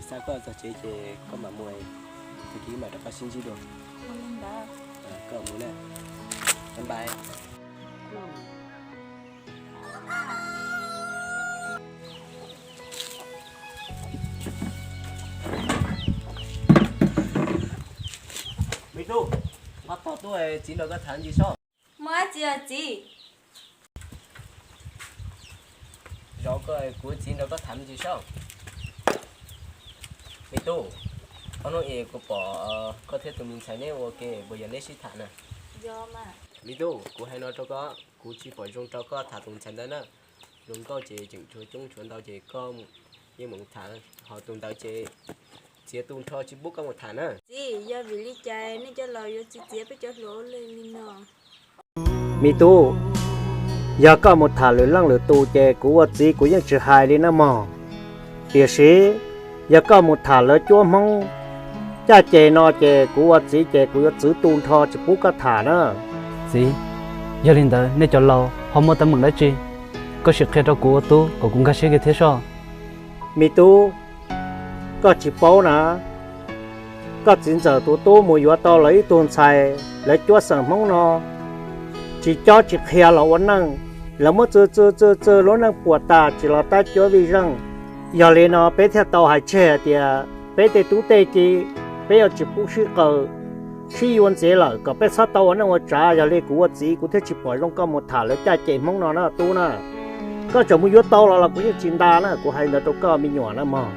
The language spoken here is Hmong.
Xa koj txog tsev ces koj mam mus, tag kis mam rov qab sib ntsib dua. Koj mus na. Bye bye. Me tub, nqa toj tuaj, txiv nrog koj tham me ntsis sob. Muaj dab tsi os txiv? Zov koj, kuv txiv nrog koj tham me ntsis sob. Me tub, ob hnub es kuv pom koj thiab tus me ntxhais neb ua ke, puas yog neb sib tham na? Me tub, kuv hais no rau koj, kuv tsis pom zoo rau koj tham tus ntxhais ntawd na. Hluas nkauj ces tseem tshuav coob tshuav ntau ces koj yeej mus tham, ho tus ntawd ces txiav tu nrho tsis pub koj mus tham na. Txiv, yog vim li cas nej cov laus yuav txiav txiav peb cov hluas ua luaj li no? Me tub, yog koj mus tham lwm leej lwm tus ces kuv ua txiv kuv yeej tsis hais li na mog. Tiam sis yog koj mus tham lawv cuab Hmoob caj ces no ces kuv ua txiv ces kuv yuav txwv tu nrho tsis pub koj tham na. Txiv, yog li ntawd nej cov laus ho muaj teeb meem dab tsi? Koj sim qhia rau kuv ua tub kom kuv nkag siab kiag thiab sob. Me tub, koj tsis paub na, koj txiv ntxawm tus tub mus yuav tau lawv ib tug ntxhais lawv cuab xeem Hmoob no, tsis cob tsis qhia los ua neej, lawv muab txwv txwv txwv txwv lub neej puas tas tsis los tab cuab vij zeej. Yog li no peb thiaj tau hais tseg hais tias peb tej tub tej ki, peb yuav tsis pub sib qawm sib yuav ntxiv lawm kom peb txhob tau ua neej ua tsav. Yog li kuv ua txiv kuv thiaj tsis pom zoo koj mus tham lawv caj ces Hmoob no na tub na. Koj tseem mus yuav tau los los kuv yeej tsis nta na, kuv hais ntawd rau koj me nyuam na mog.